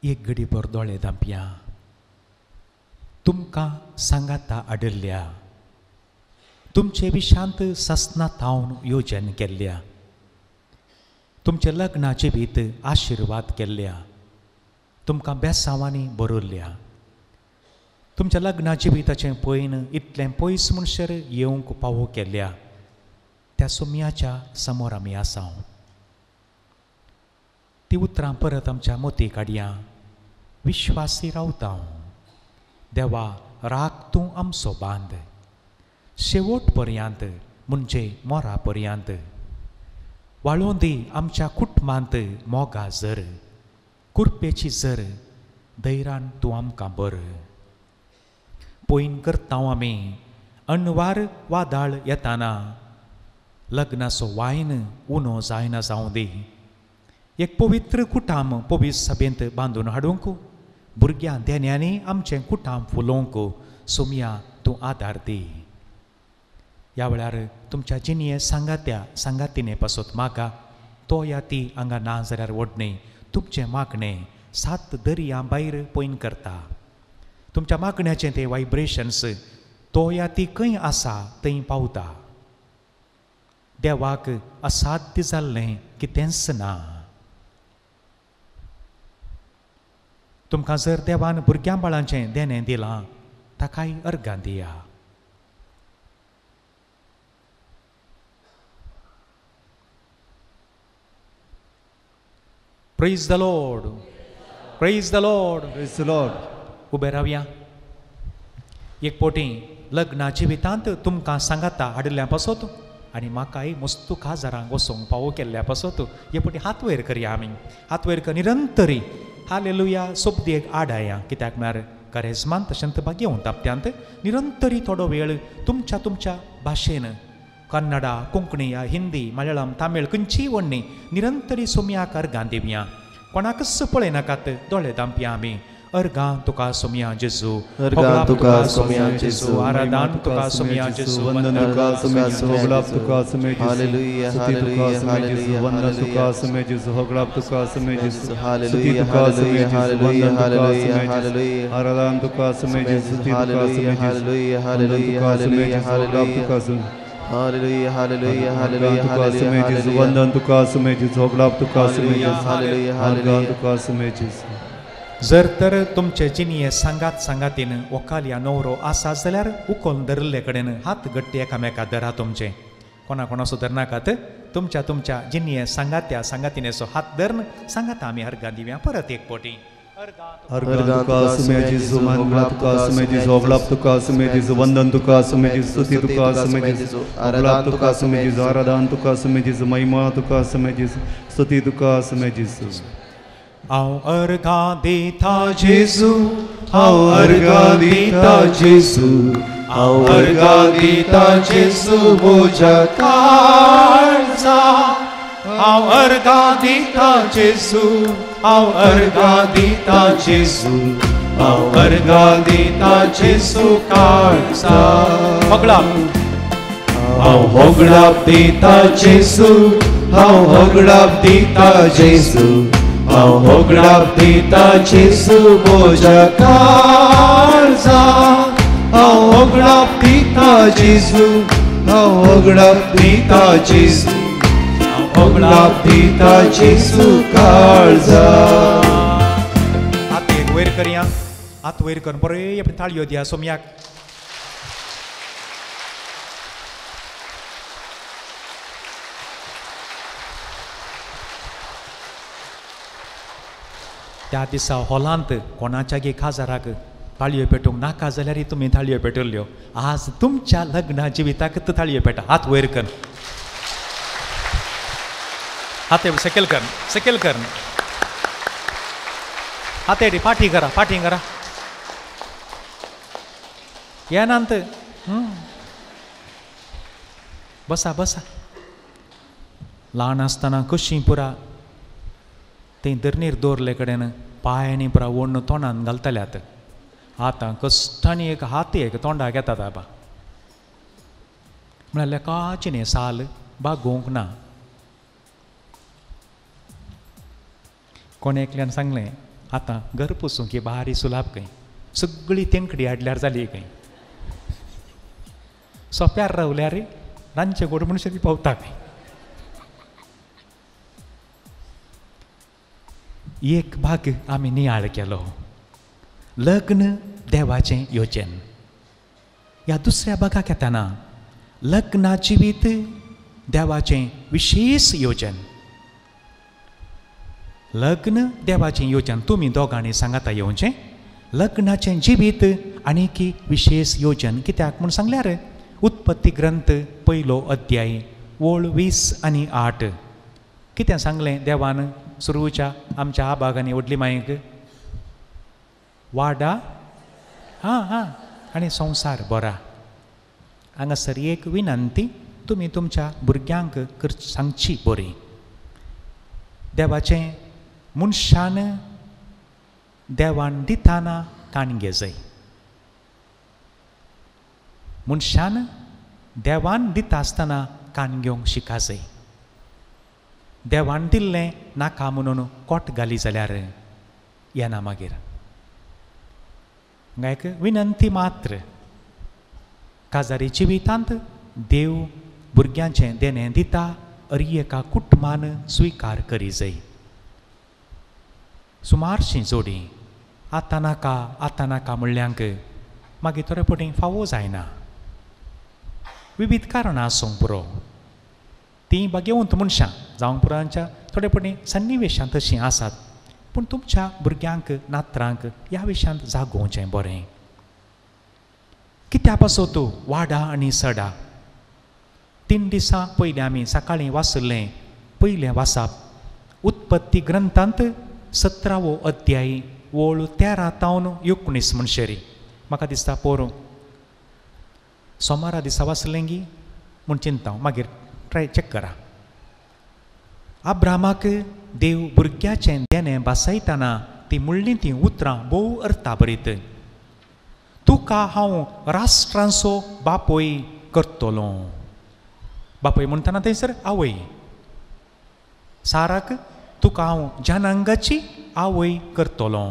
एक घडीभर दोळे धांपया. तुमकां सांगाता आडल्या, तुमचे विशांत सासना थावन योजन केल्ल्या, तुमच्या लग्नाचे भीत आशिर्वाद केल्ल्या, तुमकां बेसांवांनी बरयल्ल्या. तुमच्या लग्नाचे भिताचें पयन इतलें पयस म्हणसर येवंक पावो केल्ल्या त्या सोम्याच्या समोर आमी आसा. ती उतरां परत आमच्या मोती काडया. विश्वासी रावता. देवा राख तूं आमचो बांद शेवट पर्यंत, म्हणजे मोरा पर्यंत. वाळोवन दी आमच्या कुटुंबांत मोगा जर, कुरपेची जर, धैरान तूं आमकां बर. पयन करता आमी अनवार वादाळ येताना, लग्नाचो वायन उनो जायना जावं दी. एक पवित्र कुटाम पवित्र सभेंत बांदून हाडूंक, भुरग्यां देण्यांनी आमचें कुटाम फुलोवंक सोमया तूं आदार दी. ह्या वेळार तुमच्या जिणये सांगात्या सांगातिने पासत मागा, तो या ती हांगा ना जाल्यार वडणें तुमचें मागणें सात दर्या भायर पयन करता. तुमच्या मागण्याचें ते वायब्रेशन्स तो या ती खंय आसा थंय पावता. देवाक असाध्य जाल्लें कितेंच ना. तुमकां जर देवान भुरग्यां बाळांचें देणें दिलां ताकाय अर्गां दिया. Praise the Lord, praise the Lord, praise the Lord. उबे रावया. एक पोटी लग्ना जिवितांत तुमकां सांगाता हाडिल्ल्या पासत आनी म्हाकाय मस्तू काजारांक वचोंक पावो केल्ल्या पासत हे पोटी हात वयर करया आमी. हात वयर कर निरंतरी हालेलुया सोबदेक आडाया. कित्याक म्हळ्यार करेजमान तशेंच भागेवन तापत्यांत निरंतरी थोडो वेळ तुमच्या तुमच्या भाशेन कन्नडा, कोंकणी, हिंदी, मलयाळम, तामीळ खंयचीय वण्णी निरंतरी सोमयाक अर्गां दिवया. कोणाकच पळयनाकात, दोळे धांपया आमी. अर्गां तुका सोमया जेजू, अर्गां तुका सोमया जेजू, आराधन तुका सोमया जेजू, वंदन तुका सोमया जेजू, होगडाप तुका सोमया जेजू, हालेलुया, स्तुति तुका सोमया जेजू, वंदन तुका सोमया जेजू, होगडाप तुका सोमया जेजू, स्तुति तुका सोमया जेजू, वंदन तुका सोमया जेजू, आराधन तुका सोमया जेजू, स्तुति तुका सोमया जेजू, वंदन तुका सोमया जेजू, होगडाप तुका सोमया, हालेलुया, हालेलुया, हालेलुया, तुका सोमया जेजू, वंदन तुका सोमया जेजू, होगडाप तुका सोमया जेजू, हालेलुया, अर्गां तुका सोमया जेजू. जर तर तुमचे जिणये सांगात सांगातीन वकाल या नवरो आसा जाल्यार उकोल धरिल्ले कडेन हात गट्टी एकामेका धरा. तुमचे कोणा कोणाचो धरनाकात, तुमच्या तुमच्या जिणये सांगात्या सांगातिनेचो हात धरून सांगाता आमी अर्गां दिवया. परत एक पोटी अर्गां तुका सोमया जेजू, महिमा तुका सोमया जेजू, होगडाप तुका सोमया जेजू, वंदन तुका सोमया जेजू, स्तुति तुका सोमया जेजू, होगडाप तुका सोमया जेजू, आराधन तुका सोमया जेजू, महिमा तुका सोमया जेजू, स्तुति तुका सोमया जेजू. हांव अर्गां दिता जेजू, हांव अर्गां दिता जेजू, हांव अर्गां दिता जेजू म्हज्या काळजा. हांव अर्गां दिता जेजू, हांव अर्गां दिता जेजू, हांव अर्गां दिता जेजू काळजा. होगडाप हांव होगडाप दिता जेजू, हांव होगडाप दिता जेजू, हांव होगडाप दिता जेजू म्हज्या काळजा. हांव होगडाप दिता जेजू, हांव होगडाप दिता जेजू, होगडाप दिता जेजू काळजा. हात एक वयर करया, हात वयर करून बरे आपली ताळयो दिया सोमयाक. त्या दिसा हॉलांत कोणाच्या गे काजाराक ताळयो पेटूंक नाका जाल्यार तुमी ताळयो पेटयल्यो. आज तुमच्या लग्ना जिविताक ताळयो पेटा. हात वयर कर, हात सकयल कर, सकयल कर, हात पाठी करा, पाठी करा. येनांत बसा बसा. ल्हान आसतना कशी पुरा थंय धरणीर दवरले कडेन पांयांनी पुरा ओडून तोंडान घालतल्यात. आतां कश्टांनी एक हात एक तोंडाक येतात आबा. म्हळ्यार लेकाची न्ही साल बागोवंक ना. कोण एकल्यान सांगलें आतां घर पुसूंक ही बारी सुलाभ खंय, सगळी तेंकडी हाडल्यार जाली खंय, सोप्यार रावल्यार रांदचे गोड म्हणून पावता खंय. एक भाग आमी नियाळ केलो, लग्न देवाचें योजन. ह्या दुसऱ्या भागाक येतना लग्ना जिवीत देवाचें विशेश योजन. लग्न देवाचें योजन तुमी दोगांनी सांगाता येवचें. लग्नाचें जिवीत आनीक विशेश योजन कित्याक म्हूण सांगल्यार उत्पत्ती ग्रंथ पयलो अध्याय ओळ 20 आनी 8 कितें सांगलें देवान सुरवच्या आमच्या आबाग आनी व्हडली मायक, वाडा हां हां आनी संवसार बरा. हांगासर एक विनंती, तुमी तुमच्या भुरग्यांक सांगची बरी, देवाचें मनशान देवान दिताना काणगे जाय. मनशान देवान दिता आसतना कान घेवंक शिका जाय. देवान दिल्लें नाका म्हणून कोट घाली जाल्यार येना मागीर. हांगा एक विनंती मात्र, काजारी जिवितांत देव भुरग्यांचें देणें दिता अरी एका कुटुंबान स्विकार करी जाय. सुमारशीं जोडी आतां नाका आतां नाका म्हणल्यांक मागीर थोडे फावटी फावो जायना. विविध कारणां आसूंक पुरो, तीं भाग्यवंत मनशां जावंक पुरो, आमच्या थोडे फावटी सन्निवेशां तशीं आसात, पूण तुमच्या भुरग्यांक नातरांक ह्या विशयांत जागोवचें बरें. कित्या पासत वाडा आनी सडा. 3 दिसां पयलीं आमी सकाळीं वाचलें पयलें वाचप उत्पत्ती ग्रंथांत 17वो अध्याय ओळ 13 तावन 19 म्हणशेरी. म्हाका दिसता पोरूं सोमारा दिसा वाचलें गी म्हूण चिंता, मागीर ट्राय चॅक करा. अब्रामाक देव भुरग्याचें देणें भासयतना ती म्हणलीं तीं उतरां भोव अर्था बरीत, तुका हांव राष्ट्रांचो बापूय करतलो. बापूय म्हणटना थंयसर आवय, साराक तुका हांव जनांगाची आवय करतलो,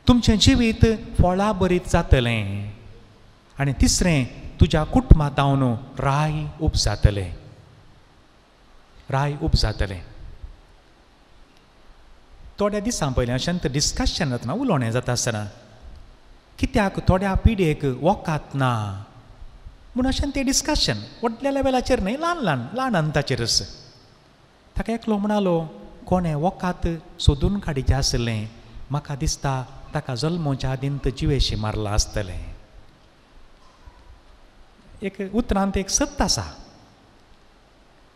तुमचें जिवीत फळां बरीत जातलें, आनी तिसरें तुज्या कुटुंबांत राय उपजातलें, राय उपजातलें. थोड्या दिसां पयलीं अशें डिस्कशन जातना उलोवणें जाता आसतना कित्याक थोड्या पिढयेक वकात ना म्हूण अशें तें डिस्कशन व्हडल्या लेवलाचेर न्हय, ल्हान ल्हान ल्हान अंताचेरच. ताका एकलो म्हणालो कोणें वकात सोदून काडीचें आसलें, म्हाका दिसता ताका जल्मोच्या आदींत जिवेशी मारलां आसतलें. एक उतरांत एक सत आसा,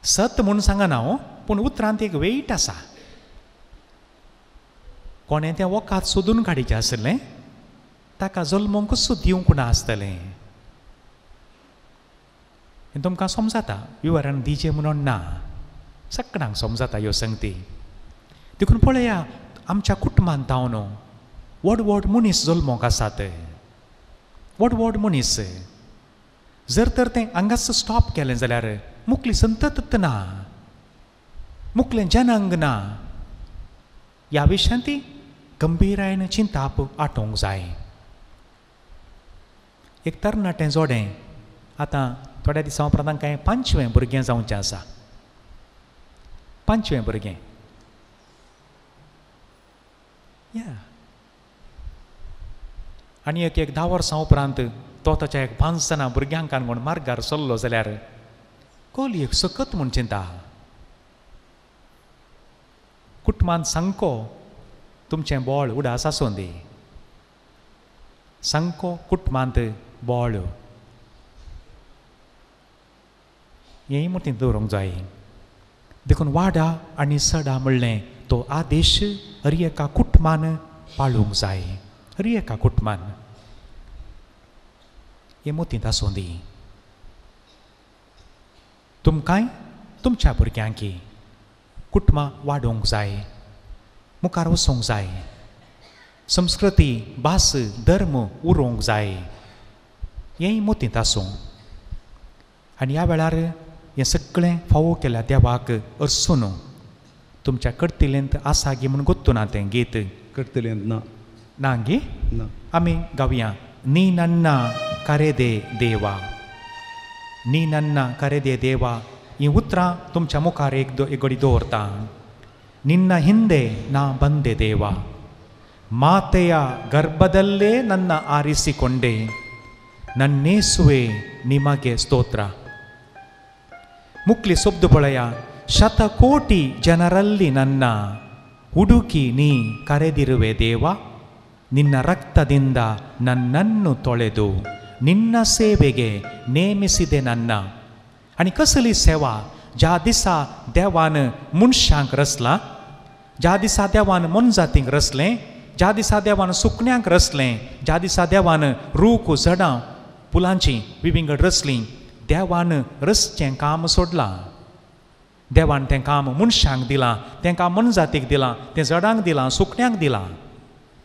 सत म्हूण सांगना हांव, पूण उतरांत एक वेट आसा. कोणें तें वकात सोदून काडीचें आसलें, ताका जल्मोंकूच दिवंक ना आसतलें. हें तुमकां समजाता, विवरण दिचें म्हणून ना, सगळ्यांक समजाता ह्यो संगती. देखून पळया आमच्या कुटुंबांत जावन व्हड व्हड मनीस जल्मोंक आसात, व्हड व्हड मनीस. जर तर तें हांगाच स्टॉप केलें जाल्यार मुखली संतत ना, मुखलें जनांग ना. ह्या विशयांत गंभीरायेन चिंताप आटोवंक जाय. एक तरणाटें जोडें आतां थोड्या दिसां उपरांत कांय 5वें भुरगें जावचें आसा, 5वें भुरगें. या आनी एक एक 10 वर्सां उपरांत तो ताच्या एक 5 जाणां भुरग्यांक म्हूण मार्गार सरलो जाल्यार कोली एक सकत म्हूण चिंता. कुटुंबांत सामको तुमचें बोळ उडास आसूं दी, सामको कुटुंबांत बोळ हेंय मतींत दवरूंक जाय. देखून वाडा आनी सडा म्हणलें तो आदेश हर एका कुटुंबान पाळूंक जाय, हर एका कुटुंबान. हें मतींत आसूं दी. तुमकांय तुमच्या भुरग्यांकी कुटुंबां वाडोवंक जाय, मुखार वचूंक जाय, संस्कृती भास धर्म उरोवंक जाय, हेंय मतींत आसूं. आनी ह्या वेळार हें सगळें फावो केल्या देवाक अर्सून तुमच्या कडतिलेंत आसा गी म्हूण गोत्तू ना तें गीत. करतले ना नांगी ना. आमी गावया नी नन्ना करेदे देवा, नी नन्ना करेदे देवा ही उतरां तुमच्या मुखार एक घडी दवरता. ನಿನ್ನ ಹಿಂದೆ ನಾ ಬಂದೆ ದೇವ, ಮಾತೆಯ ಗರ್ಭದಲ್ಲೇ ನನ್ನ ಆರಿಸಿಕೊಂಡೆ, ನನ್ನೇಸುವೆ ನಿಮಗೆ ಸ್ತೋತ್ರ. ಮುಕ್ಲಿ ಸೊಬ್ದು ಬೊಳೆಯ ಶತಕೋಟಿ ಜನರಲ್ಲಿ ನನ್ನ ಹುಡುಕಿ ನೀ ಕರೆದಿರುವೆ ದೇವ, ನಿನ್ನ ರಕ್ತದಿಂದ ನನ್ನನ್ನು ತೊಳೆದು ನಿನ್ನ ಸೇವೆಗೆ ನೇಮಿಸಿದೆ ನನ್ನ. आनी कसली सेवा ज्या दिसा देवान मनशांक रचला, ज्या दिसा देवान मोनजातींक रचलें, ज्या दिसा देवान सुकण्यांक रचलें, ज्या दिसा देवान रूख झाडां फुलांचीं विविंगड रचलीं, देवान रचचें काम सोडलां. देवान तें काम मनशांक दिलां, तें काम मोनजातीक दिलां, तें झाडांक दिलां, सुकण्यांक दिलां.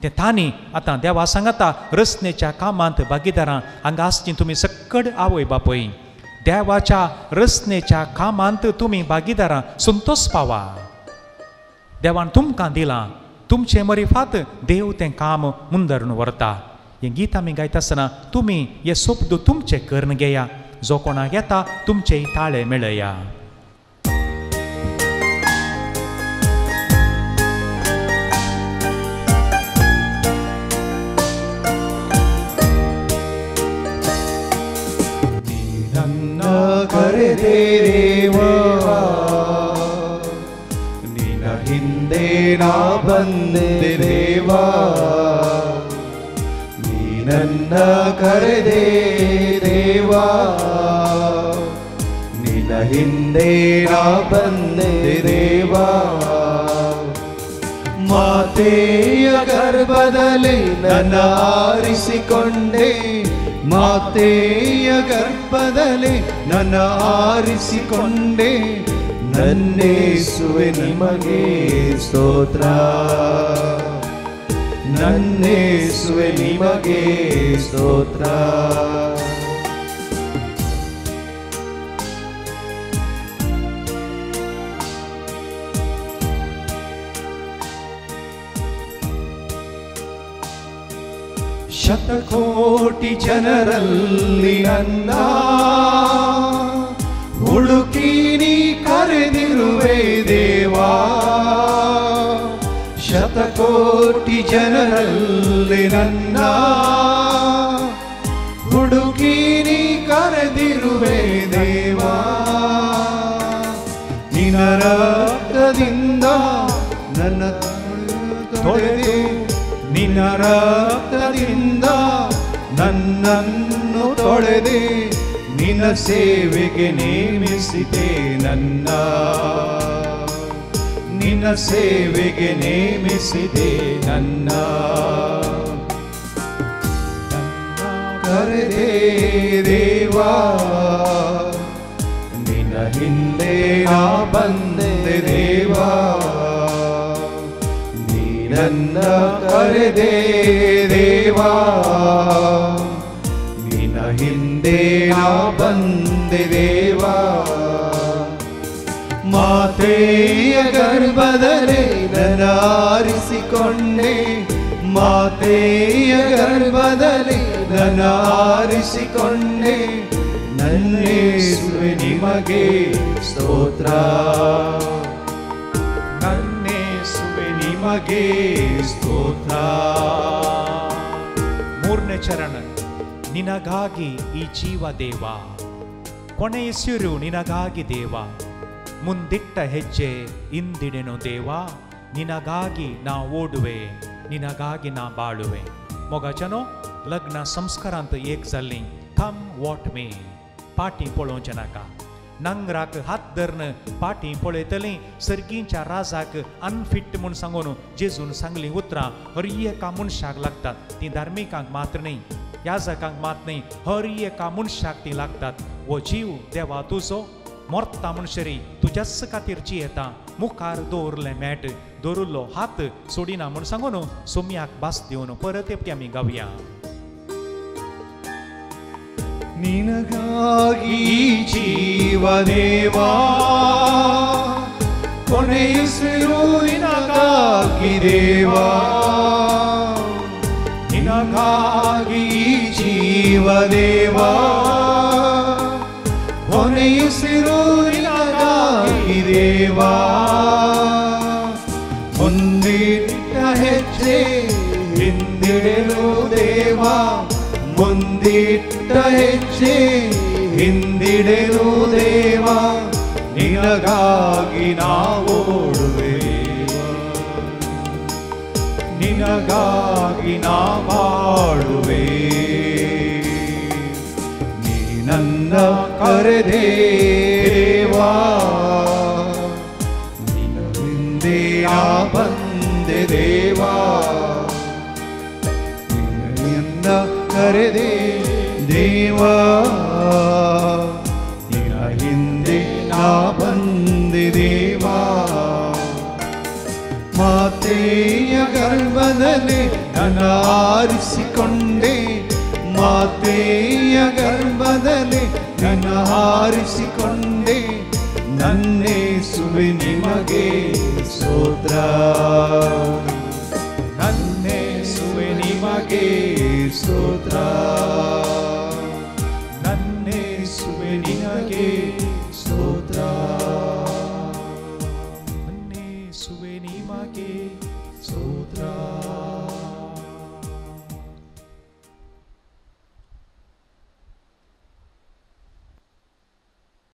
तें तांणी आतां देवा सांगता रचनेच्या कामांत भागीदारां हांगा आसचीं तुमी सक्कड आवय बापूय देवाच्या रचनेच्या कामांत तुमी भागीदारां संतोष पावा. देवान तुमकां दिलां, तुमचे मरिफात देव तें काम मुंदरून व्हरता. हें गीत आमी गायता आसतना तुमी हे शब्द तुमचे करून घेया, जो कोणाक येता तुमचे ताळे मेळया. ಕರೆದೆ ದೇವಾ, ನಿನ್ನ ಹಿಂದೆ ನಾ ಬಂದೆ ದೇವಾ, ನೀ ನನ್ನ ಕರೆದೆ ದೇವಾ, ನಿನ್ನ ಹಿಂದೆ ನಾ ಬಂದೆ ದೇವಾ, ಮಾತೆಯ ಗರ್ಭದಲ್ಲಿ ನನ್ನ ಆರಿಸಿಕೊಂಡೆ, ಮಾತೆಯ ಗರ್ಭದಲ್ಲಿ ನನ್ನ ಆರಿಸಿಕೊಂಡೆ, ನನ್ನೇಸುವೆ ನಿಮಗೆ ಸ್ತೋತ್ರ, ನನ್ನೇಸುವೆ ನಿಮಗೆ ಸ್ತೋತ್ರ. ಶತಕೋಟಿ ಜನರಲ್ಲಿ ನನ್ನ ಹುಡುಕಿ ನೀ ಕರೆದಿರುವೆ ದೇವಾ, ಶತಕೋಟಿ ಜನರಲ್ಲಿ ನನ್ನ ಹುಡುಕಿ ನೀ ಕರೆದಿರುವೆ ದೇವಾ, ನಿನ್ನ ರಕ್ತದಿಂದ ನನ್ನ ತೊಳೆದೆ, ನಿನ್ನ ರಕ್ತದಿಂದ ನನ್ನನ್ನು ತೊಳೆದೆ, ನಿನ್ನ ಸೇವೆಗೆ ನೇಮಿಸಿದೆ ನನ್ನ, ನಿನ್ನ ಸೇವೆಗೆ ನೇಮಿಸಿದೆ ನನ್ನ. ಕರೆದೆ ದೇವಾ, ನಿನ್ನ ಹಿಂದೆ ನಾ ಬಂದೆ ದೇವಾ, ನನ್ನ ಕರೆದೆ ದೇವಾ, ನಿನ್ನ ಹಿಂದೆ ನಾ ಬಂದೆ ದೇವಾ, ಮಾತೆಯ ಗರ್ಭದಲ್ಲಿ ನನ್ನ ಆರಿಸಿಕೊಂಡೆ, ಮಾತೆಯ ಗರ್ಭದಲ್ಲಿ ನನ್ನ ಆರಿಸಿಕೊಂಡೆ, ನನ್ನೇಸುವೆ ನಿಮಗೆ ಸ್ತೋತ್ರ, ನನ್ನೇಸುವೆ ನಿಮಗೆ ಸ್ತೋತ್ರ. ಮೂರನೇ ಚರಣ, ನಿನಗಾಗಿ ಈ ಜೀವ ದೇವ, ಕೊನೆಯುಸಿರು ನಿನಗಾಗಿ ದೇವ, ಮುಂದಿಟ್ಟ ಹೆಜ್ಜೆ ಇಂದಿಡೆನು ದೇವ, ನಿನಗಾಗಿ ನಾ ಓಡುವೆ, ನಿನಗಾಗಿ ನಾ ಬಾಳುವೆ. ಮೊಗಚನೋ ಲಗ್ನ ಸಂಸ್ಕಾರಾಂತ ಏಕ್ जाल्लीं कम what may पाटी पळोवचें नाका, नांगराक हात धरून पाटी पळयतलीं सर्गींच्या राजाक अनफीट म्हूण सांगून जेजून सांगलीं उतरां हर एका मनशाक लागतात. तीं धार्मिकांक मात्र न्हय, याजकांक मात न्हय, हर एका मनशाक तीं लागतात. हो जीव देवा तुजो मोरता म्हणसरी तुज्याच खातीर जियेता, मुखार दवरलें मॅट दवरिल्लो हात सोडिना म्हूण सांगून सोम्याक भास दिवन परत एकटी आमी गावया. ನಿನಗಾಗಿ ಜೀವದೇವಾ, ಕೊನೆಯುಸಿರು ನಿನಗಾಗಿ ದೇವಾ, ದೇವಾ, ಕೊನೆಯುಸಿರು ನಿನಗಾಗಿ ದೇವಾ. ಮುಂದಿಟ್ಟ ಹೆಜ್ಜೆ ಹಿಂದಿಡಲು ದೇವಾ, ಮುಂದಿಟ್ಟ ಹೆಜ್ಜೆ ಹಿಂದಿಡಲು ದೇವಾ, ನಿನಗಾಗಿ ನಾವೋಡುವೆ, ನಿನಗಾಗಿ ನಾ ಬಾಳುವೆ. ನೀ ನನ್ನ ಕರೆದೆ ದೇವಾ, ನಿನ್ನ ಹಿಂದೆ ನಾ ಬಂದೆ ದೇವಾ, ನಿನ್ನ ಕರೆದೆ ದೇವಾ, ನಿನ್ನ ಹಿಂದೆ ನಾ ಬಂದೆ ದೇವಾ. ಮಾತೆಯ ಗರ್ಭದಲ್ಲಿ ನನ್ನ ಆರಿಸಿಕೊಂಡೆ, ಮಾತೆಯ ಗರ್ಭದಲ್ಲಿ ನನ್ನ ಆರಿಸಿಕೊಂಡೆ, ನನ್ನೇಸುವೆ ನಿಮಗೆ ಸ್ತೋತ್ರ, ನನ್ನೇಸುವೆ ನಿಮಗೆ ಸ್ತೋತ್ರ, ನನ್ನೇಸುವೆ ನಿನಗೆ ಸ್ತೋತ್ರ, ನನ್ನೇಸುವೆ ನಿಮಗೆ ಸ್ತೋತ್ರ.